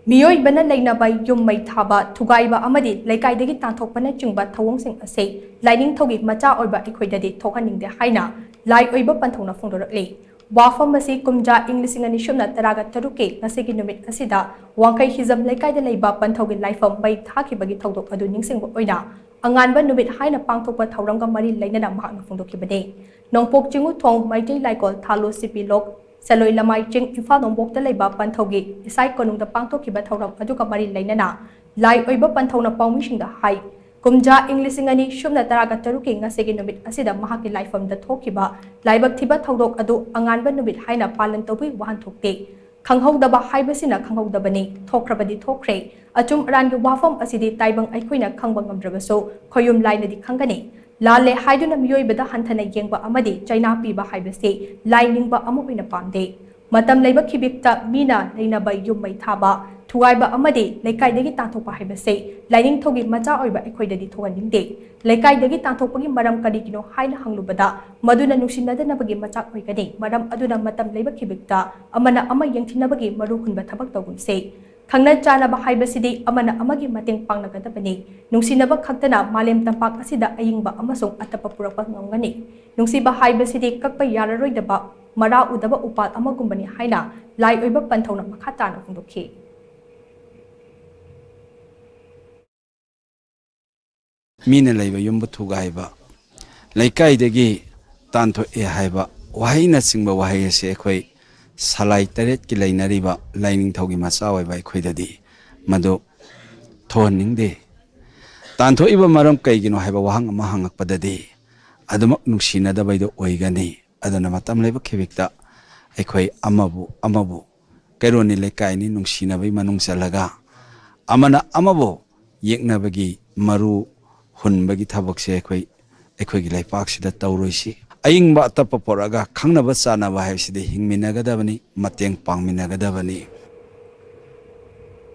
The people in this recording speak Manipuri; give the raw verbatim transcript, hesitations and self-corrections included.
ꯃꯤꯑꯣꯏꯕꯅ ꯂꯩꯅꯕ ꯌꯨꯝ ꯃꯩ ꯊꯥꯕ, ꯊꯨꯒꯥꯏꯕ ꯑꯃꯗꯤ ꯂꯩꯀꯥꯏꯗꯒꯤ ꯇꯥꯟꯊꯣꯛꯄꯅꯆꯤꯡꯕ ꯊꯧꯑꯣꯡꯁꯤꯡ ꯑꯁꯤ ꯂꯥꯏꯅꯤꯡꯊꯧꯒꯤ ꯃꯆꯥ ꯑꯣꯏꯕ ꯑꯩꯈꯣꯏꯗꯗꯤ ꯊꯣꯛꯍꯟꯅꯤꯡꯗꯦ ꯍꯥꯏꯅ ꯂꯥꯏ ꯑꯣꯏꯕ ꯄꯟꯊꯧꯅ ꯐꯣꯡꯗꯣꯔꯛꯂꯤ꯫ ꯋꯥꯐꯝ ꯑꯁꯤ ꯀꯨꯝꯖꯥ ꯏꯪ ꯂꯤꯁꯤꯡ ꯑꯅꯤ ꯁꯨꯞꯅ ꯇꯔꯥꯒ ꯇꯔꯨꯛꯀꯤ ꯉꯁꯤꯒꯤ ꯅꯨꯃꯤꯠ ꯑꯁꯤꯗ ꯋꯥꯡꯈꯩ ꯍꯤꯖꯝ ꯂꯩꯀꯥꯏꯗ ꯂꯩꯕ ꯄꯟꯊꯧꯒꯤ ꯂꯥꯏꯐꯝ ꯃꯩ ꯊꯥꯈꯤꯕꯒꯤ ꯊꯧꯗꯣꯛ ꯑꯗꯨ ꯅꯤꯡꯁꯤꯡꯕ ꯑꯣꯏꯅ ꯑꯉꯥꯟꯕ ꯅꯨꯃꯤꯠ ꯍꯥꯏꯅ ꯄꯥꯡꯊꯣꯛꯄ ꯊꯧꯔꯝꯒ ꯃꯔꯤ ꯂꯩꯅꯅ ꯃꯍꯥꯛꯅ ꯐꯣꯡꯗꯣꯛꯈꯤꯕꯅꯤ꯫ ꯅꯣꯡꯄꯣꯛ ꯆꯤꯡꯉꯨꯊꯣꯡ ꯃꯩꯇꯩ ꯂꯥꯏꯀꯣꯜ ꯊꯥꯂꯣ ꯁꯤꯄꯤ ꯂꯣꯛ ꯁꯦꯂꯣꯏ ꯂꯃꯥꯏ ꯆꯤꯡ ꯏꯝꯐꯥꯜ ꯅꯣꯡꯄꯣꯛꯇ ꯂꯩꯕ ꯄꯟꯊꯧꯒꯤ ꯏꯁꯥꯏ ꯀꯣꯅꯨꯡꯗ ꯄꯥꯡꯊꯣꯛꯈꯤꯕ ꯊꯧꯔꯝ ꯑꯗꯨꯒ ꯃꯔꯤ ꯂꯩꯅꯅ ꯂꯥꯏ ꯑꯣꯏꯕ ꯄꯟꯊꯧꯅ ꯄꯥꯎꯃꯤꯁꯤꯡꯗ ꯍꯥꯏ, ꯀꯨꯝꯖꯥ ꯏꯪ ꯂꯤꯁꯤꯡ ꯑꯅꯤ ꯁꯨꯞꯅ ꯇꯔꯥꯒ ꯇꯔꯨꯛꯀꯤ ꯉꯁꯤꯒꯤ ꯅꯨꯃꯤꯠ ꯑꯁꯤꯗ ꯃꯍꯥꯛꯀꯤ ꯂꯥꯏꯐꯝꯗ ꯊꯣꯛꯈꯤꯕ ꯂꯥꯏꯕꯛ ꯊꯤꯕ ꯊꯧꯗꯣꯛ ꯑꯗꯨ ꯑꯉꯥꯟꯕ ꯅꯨꯃꯤꯠ ꯍꯥꯏꯅ ꯄꯥꯂꯟ ꯇꯧꯕꯒꯤ ꯋꯥꯍꯟꯊꯣꯛꯇꯤ ꯈꯪꯍꯧꯗꯕ ꯍꯥꯏꯕꯁꯤꯅ ꯈꯪꯍꯧꯗꯕꯅꯤ, ꯊꯣꯛꯈ꯭ꯔꯕꯗꯤ ꯊꯣꯛꯈ꯭ꯔꯦ꯫ ꯑꯆꯨꯝ ꯑꯔꯥꯟꯒꯤ ꯋꯥꯐꯝ ꯑꯁꯤꯗꯤ ꯇꯥꯏꯕꯪ ꯑꯩꯈꯣꯏꯅ ꯈꯪꯕ ꯉꯝꯗ꯭ꯔꯕꯁꯨ ꯈꯣꯌꯨꯝ ꯂꯥꯏꯅꯗꯤ ꯈꯪꯒꯅꯤ꯫ ꯂꯥꯜꯂꯦ ꯍꯥꯏꯗꯨꯅ ꯃꯤꯑꯣꯏꯕꯗ ꯍꯟꯊꯅ ꯌꯦꯡꯕ ꯑꯃꯗꯤ ꯆꯩꯅꯥ ꯄꯤꯕ ꯍꯥꯏꯕꯁꯤ ꯂꯥꯏ ꯅꯤꯡꯕ ꯑꯃ ꯑꯣꯏꯅ ꯄꯥꯝꯗꯦ꯫ ꯃꯇꯝ ꯂꯩꯕ ꯈꯤꯕꯤꯛꯇ ꯃꯤꯅ ꯂꯩꯅꯕ ꯌꯨꯝ ꯃꯩ ꯊꯥꯕ, ꯊꯨꯒꯥꯏꯕ ꯑꯃꯗꯤ ꯂꯩꯀꯥꯏꯗꯒꯤ ꯇꯥꯟꯊꯣꯛꯄ ꯍꯥꯏꯕꯁꯤ ꯂꯥꯏꯅꯤꯡꯊꯧꯒꯤ ꯃꯆꯥ ꯑꯣꯏꯕ ꯑꯩꯈꯣꯏꯗꯗꯤ ꯊꯣꯛꯍꯟꯅꯤꯡꯗꯦ꯫ ꯂꯩꯀꯥꯏꯗꯒꯤ ꯇꯥꯟꯊꯣꯛꯄꯒꯤ ꯃꯔꯝ ꯀꯔꯤꯒꯤꯅꯣ ꯍꯥꯏꯅ ꯍꯪꯂꯨꯕꯗ ꯃꯗꯨꯅ ꯅꯨꯡꯁꯤꯅꯗꯅꯕꯒꯤ ꯃꯆꯥꯛ ꯑꯣꯏꯒꯅꯤ꯫ ꯃꯔꯝ ꯑꯗꯨꯅ ꯃꯇꯝ ꯂꯩꯕ ꯈꯤꯕꯤꯛꯇ ꯑꯃꯅ ꯑꯃ ꯌꯦꯡꯊꯤꯅꯕꯒꯤ ꯃꯔꯨ ꯍꯨꯟꯕ ꯊꯕꯛ ꯇꯧꯒꯨꯝꯁꯦ꯫ ꯈꯪꯅ ꯆꯥꯟꯅꯕ ꯍꯥꯏꯕꯁꯤꯗꯤ ꯑꯃꯅ ꯑꯃꯒꯤ ꯃꯇꯦꯡ ꯄꯥꯡꯅꯒꯗꯕꯅꯤ꯫ ꯅꯨꯡꯁꯤꯅꯕ ꯈꯛꯇꯅ ꯃꯥꯂꯦꯝ ꯇꯝꯄꯥꯛ ꯑꯁꯤꯗ ꯑꯏꯪꯕ ꯑꯃꯁꯨꯡ ꯑꯇꯞꯄ ꯄꯨꯔꯛꯄ ꯉꯝꯒꯅꯤ꯫ ꯅꯨꯡꯁꯤꯕ ꯍꯥꯏꯕꯁꯤꯗꯤ ꯀꯛꯄ ꯌꯥꯔꯔꯣꯏꯗꯕ ꯃꯔꯥ ꯎꯗꯕ ꯎꯄꯥꯜ ꯑꯃꯒꯨꯝꯕꯅꯤ ꯍꯥꯏꯅ ꯂꯥꯏ ꯑꯣꯏꯕ ꯄꯟꯊꯧꯅ ꯃꯈꯥ ꯇꯥꯅ ꯐꯣꯡꯗꯣꯛꯈꯤ꯫ ꯃꯤꯅ ꯂꯩꯕ ꯌꯨꯝꯕꯨ ꯊꯨꯒꯥꯏꯕ, ꯂꯩꯀꯥꯏꯗꯒꯤ ꯇꯥꯟꯊꯣꯛꯑꯦ ꯍꯥꯏꯕ ꯋꯥꯍꯩꯅꯆꯤꯡꯕ ꯋꯥꯍꯩ ꯑꯁꯤ ꯑꯩꯈꯣꯏ ꯁꯂꯥꯏ ꯇꯔꯦꯠꯀꯤ ꯂꯩꯅꯔꯤꯕ ꯂꯥꯏꯅꯤꯡꯊꯧꯒꯤ ꯃꯆꯥ ꯑꯣꯏꯕ ꯑꯩꯈꯣꯏꯗꯗꯤ ꯃꯗꯨ ꯊꯣꯛꯍꯟꯅꯤꯡꯗꯦ꯫ ꯇꯥꯟꯊꯣꯛꯏꯕ ꯃꯔꯝ ꯀꯩꯒꯤꯅꯣ ꯍꯥꯏꯕ ꯋꯥꯍꯪ ꯑꯃ ꯍꯪꯉꯛꯄꯗꯗꯤ ꯑꯗꯨꯃꯛ ꯅꯨꯡꯁꯤꯅꯗꯕꯩꯗꯣ ꯑꯣꯏꯒꯅꯤ꯫ ꯑꯗꯨꯅ ꯃꯇꯝ ꯂꯩꯕ ꯈꯤꯕꯤꯛꯇ ꯑꯩꯈꯣꯏ ꯑꯃꯕꯨ ꯑꯃꯕꯨ, ꯀꯩꯔꯣꯟꯅꯤ ꯂꯩꯀꯥꯏꯅꯤ, ꯅꯨꯡꯁꯤꯅꯕꯒꯤ ꯃꯅꯨꯡ ꯆꯜꯂꯒ ꯑꯃꯅ ꯑꯃꯕꯨ ꯌꯦꯛꯅꯕꯒꯤ ꯃꯔꯨ ꯍꯨꯟꯕꯒꯤ ꯊꯕꯛꯁꯦ ꯑꯩꯈꯣꯏ, ꯑꯩꯈꯣꯏꯒꯤ ꯂꯩꯄꯥꯛꯁꯤꯗ ꯇꯧꯔꯣꯏꯁꯤ꯫ ꯑꯏꯪꯕ ꯑꯇꯞꯄ ꯄꯣꯔꯛꯑꯒ ꯈꯪꯅꯕ ꯆꯥꯟꯅꯕ ꯍꯥꯏꯕꯁꯤꯗꯤ ꯍꯤꯡꯃꯤꯟꯅꯒꯗꯕꯅꯤ, ꯃꯇꯦꯡ ꯄꯥꯡꯃꯤꯟꯅꯒꯗꯕꯅꯤ꯫